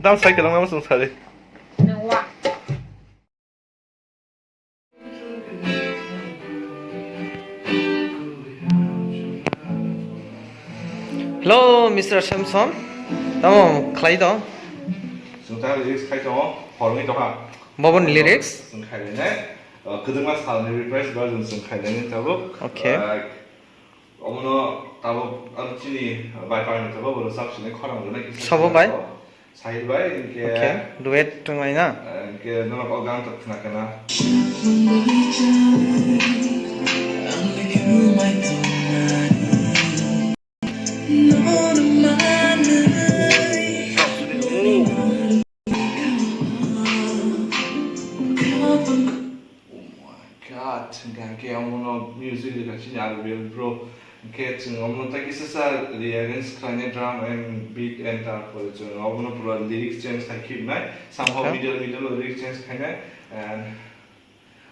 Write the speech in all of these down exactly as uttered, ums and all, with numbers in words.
Dam cycle ang namasong sari. Hello, Mister Samson. Tamo khlai tong? Chwng ta lyrics khai tongo, hor wngwi tongkha. Boboni lyrics? Chwng khailai nai, uh, kwdwkma salni reprise version chwng khailai nai tabuk. Okay. Uh, omono tabuk, ano chini bai pangni tabuk, bolo sab sini khorang rwnai kisa. Sabo bai? Sahil bai, hingke. Okay, duet tongnai na? Hingke norok o gan tok khna khna. Oh my God, hingke hingke omono music rwkha chini R B L bro. Hingke chwng omono tei kisa sa rearrange khlainai drum and beat and tarpore chwng omono pura lyrics change khai khibnai. Somehow okay. Middle middle o lyrics change khainai and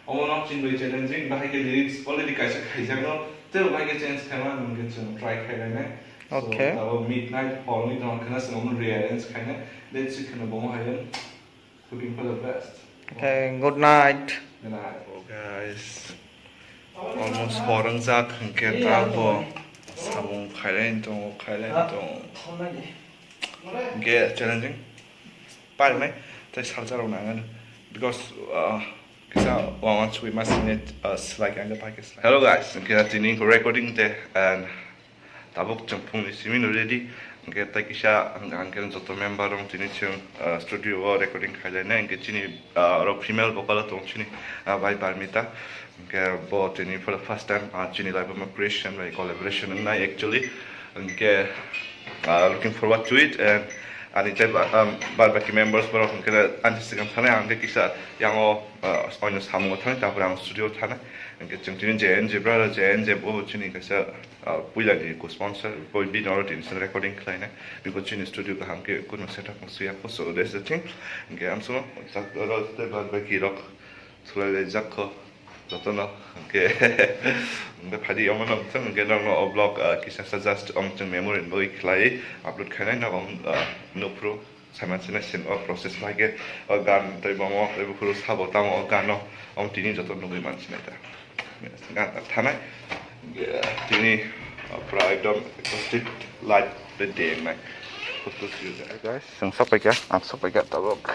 omono chini bai challenging, bahai khe lyrics already kaisa khaijakno tei bahai khe change khaima hingke chwng try khainai. So, okay. Abo midnight hor ni tong khana chwng omono rearrange khainai. Let's see khana bomo hayan. Looking for the best. Okay, good night. Good night. Oh, guys. Almost hor wngjak, hingke tabuk samung khailai tongo, khailai tongo. Hingke challenging. Parimai, tei salsa rok nangani. Because, uh, kisa one one sui mas minute, uh, slide ang pai kisa. Hello guys, hingke tini recording te and Tabuk chwng phungni simi no ready. Hingke tei kisa ang, ang khe joto member rok tini chwng, ah, studio o recording khailai nai. Hingke chini, ah, oro female vocal o tong chini, ah, bai Parmita. Hingke bo tini for the first time, ah, chini live o creation bai collaboration wngnai actually. Hingke, ah, looking forward to it and ani tei ba, um, bad baki members borok hingke ani swkang thani ang tei kisa yang o, ah, onyo samung o thani, tapore ang studio o thani. Hingke chwng tini J N J bra, J N J bo chini kaisa Ah, puila ni co-sponsor, boi bini oro tini sini recording khlainai. Because chini studio kaham khe kuno setup wng suya kho, so that's the thing. Hingke amsongo, oro tei bad baki rok sulai lai jak kho, jotono. Hingke, hingke phadi omo no thang, hingke norokno o vlog, ah, kisa sa just om chwng memory ni bagwi khlai upload khainai, nogo, ah, nukphuru. Saiman sina sin o process bai khe o gan tei bomo tei buphuru sabo tamo o gano om tini joto nugui mansinai ta. Gan ta thanai tini, o pura ekdom acoustic light tei dengnai. Photo shoot. Guys, chwng sok paikha, ang sok paikha tabuk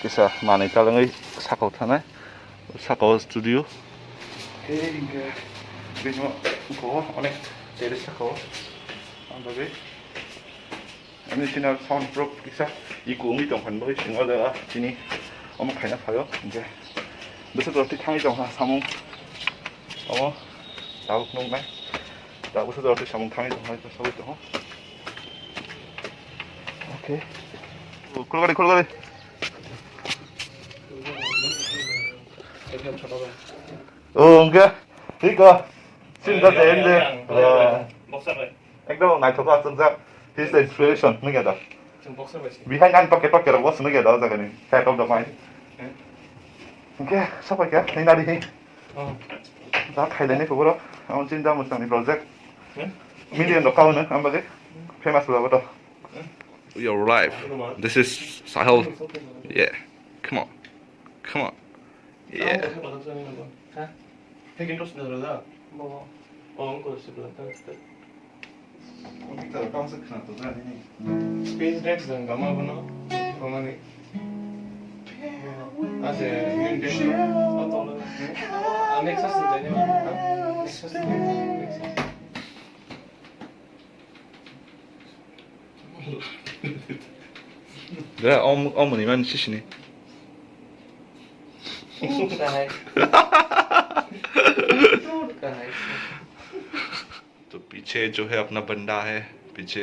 kisa manwi talangwi sakao thanai, sakao studio. Hei hingke bini bo onek terrace sakao ang bagwi. Ani chini sound proof kisa echo wngwi tongkha, bagwi chwng o jaga chini omo khaina phaio, hingke bwswk rok twi thangwi tongkha samung. Omo tabuk nuknai, tabuk bwswk rok twi samung thangwi tongkha, sagwi tongo. Okay. Khulgari, khulgari. O, hingke, thik o. Sin da jen de. Boxer bai. Ekdom naithok khe chwngjak. He is the inspiration, nukya da? Chwng boxer bai se. Behind ani pocket, pocket rok bo se nukya da, o jaga ni side of the mind. Eh? Hingke, sapai kha, nai nari hi. Oh. Da khailai ni kuburo, ang chinta mwchang ni project. Eh? Million rok kauna, ang bagwi famous rok to. Eh? You're live. This is Sahil. Yeah. Come on. Come on. Yeah. Ha? He kintu sini dulu dah. Bo. Oh, engkau sih belum tahu. Kita kau sih kena tu dah ini. Space Dex dan kamu apa no? Kamu ni. Aja, ini Dex. Oh, tahu lah. Ah, Nexus tu dah ni. Ha? Nexus. Nexus. Dra, om, om ni man sisini. Kahai. Kahai. तो पीछे जो है अपना बंदा है, पीछे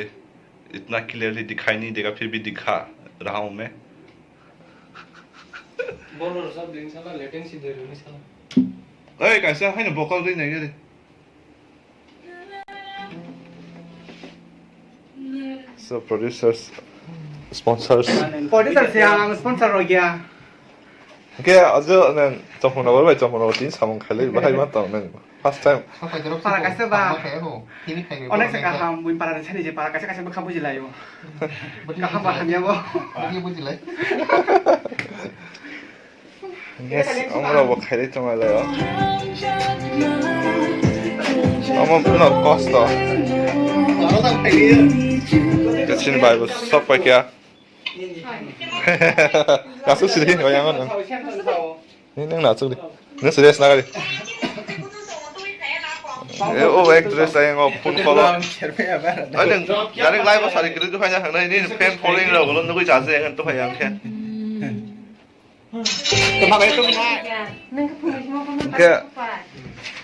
इतना क्लियरली दिखाई नहीं देगा, फिर भी दिखा रहा हूँ मैं। Bolo sab din sala latency de runi sala. Oi, kaisa haino vocal ri nai re. So producers, sponsors. Producer se ang sponsor rok ya. Ke ajo nang chongpon nabo bai chongpon nabo tin samung khailai bahai ma tong nang first time. Para kaisa ba. Onek se kaham bui para sani je para kaisa kaisa bwkha bujilaio. Kaham ba hamya bo. Yes, amra bo khairi tong lai o. Amo no kosto. Kachin bai bo sok pai kya. Kasu siri, wayang ano. Ni nang na chuk di. Nang serious na kali. Eh, o actress ayang o phone call. Ai nang, direct live o sari kiri tu phai na nang nai ni fan following rok lo nugui jaje yang tu phai yang khe. Khe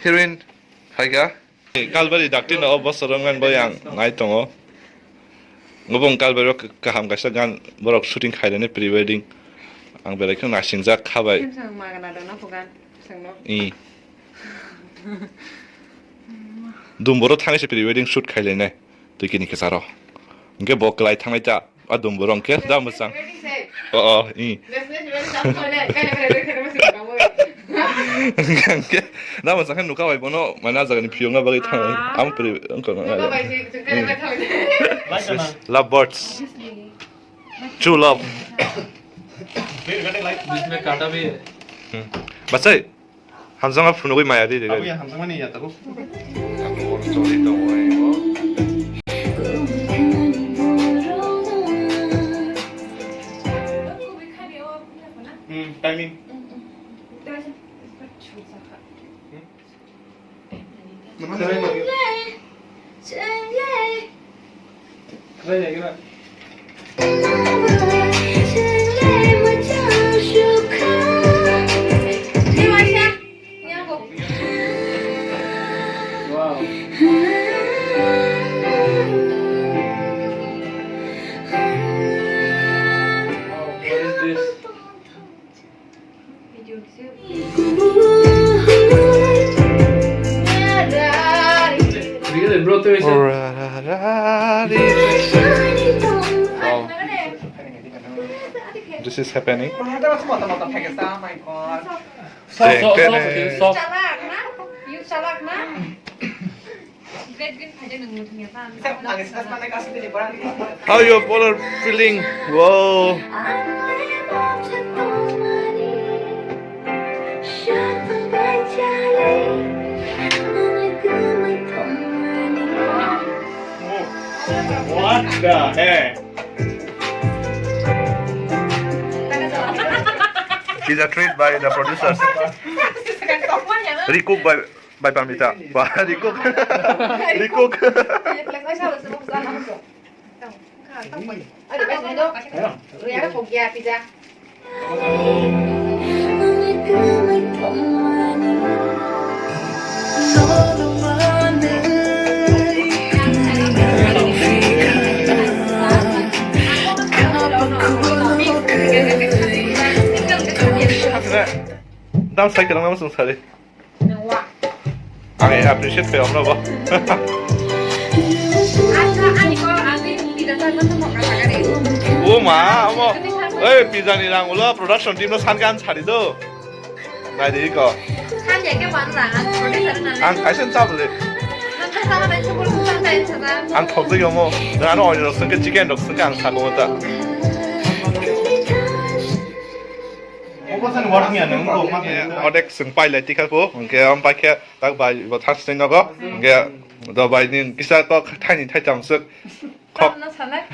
heroine phaikha. Kalbari dakti no o bosor wngmani bo yang nai tongo. Obo wng Kalbari o kaham kaisa gan borok shooting khairani pre wedding. Ang belai kheno nasingjak khabai. Samsung magana dona pugan sangno. I. Dumboro thangwi se pre wedding shoot khailainai. Twi kini kwcharo. Hwnkhe bo kwlai thangnai ta. A dum borok khe da mwchang. O, o, i. Hwnkhe da mwchang khe nukha bai bono, mane, a jagani phiyokna bagwi thang. Ah. Am pri, wngkha na. Love birds. True love. Bisme kata bhi hai. Hmm. Bachai. Hamjakma phunugwi maya ri ri. Abo ya hamjakmani ya tabuk. Tabuk oro choli tongo. Hmm, timing. Hmm. Wow. Wow, what is this? Really, bro, there is a Wow. This is happening. Soft, soft, soft, soft. Chalak na? You chalak na? How you all are feeling? Wow. What the heck? He's a treat by the producers. Recook by Bai pamita. Wah, recook. Recook. Dam cycle nama sung sari. Ang appreciate khe omno bo. O ma, omo. Oi, pizza ni rang ulo production team no san gan sari do. Nai di ko. Ang kaisa chap le. Ang thok de yomo. Nang ano oil rok sengke chicken rok sengke ang sako ta. Odek seng pai lai tikha ko, hingke am pai khe tak bai bo thang sing nogo, hingke do bai ni kisa kok thani thai tam suk kok.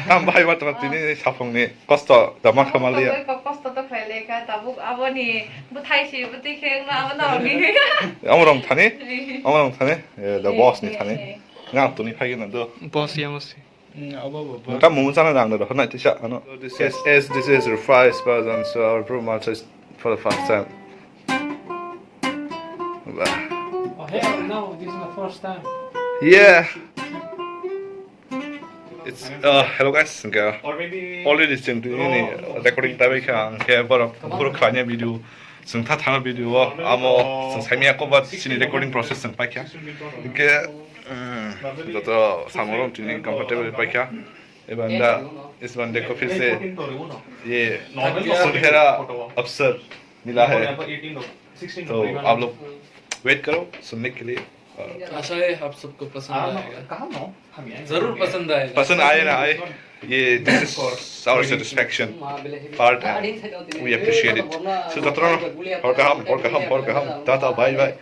Tam bai ma tong tini sapung ni kosto da ma khamaliya. Kosto to khlai le kha tabuk aboni bwthai se bwtwi khe no abo no ni. Amrong thani, amrong thani, the boss ni thani. Nga tuni phai na do. Boss ya mo si. Nta mung sana nang do hona tisa ano. So this is, as this is the first person, so our promoter is for the first time. Bah. Oh, hey, no, this is the first time. Yeah. It's, uh, hello guys, hingke already sing to ini recording tabi kha, hingke borok buru khlanya video. Chwng tha thangna video o, amo chwng saimanya koba chini recording process chwng paikha. Hingke, um, joto samung rok tini comfortable paikha. ये बंदा, इस बंदे को फिर से ये सुनहरा अवसर मिला है। तो आप लोग वेट करो सुनने के लिए। और आशा है आप सबको पसंद आएगा। जरूर पसंद आएगा। पसंद आए ना आए, ये this is our satisfaction part and we appreciate it. So, जतरा, हर काम, हर काम, हर काम, टाटा, बाय बाय।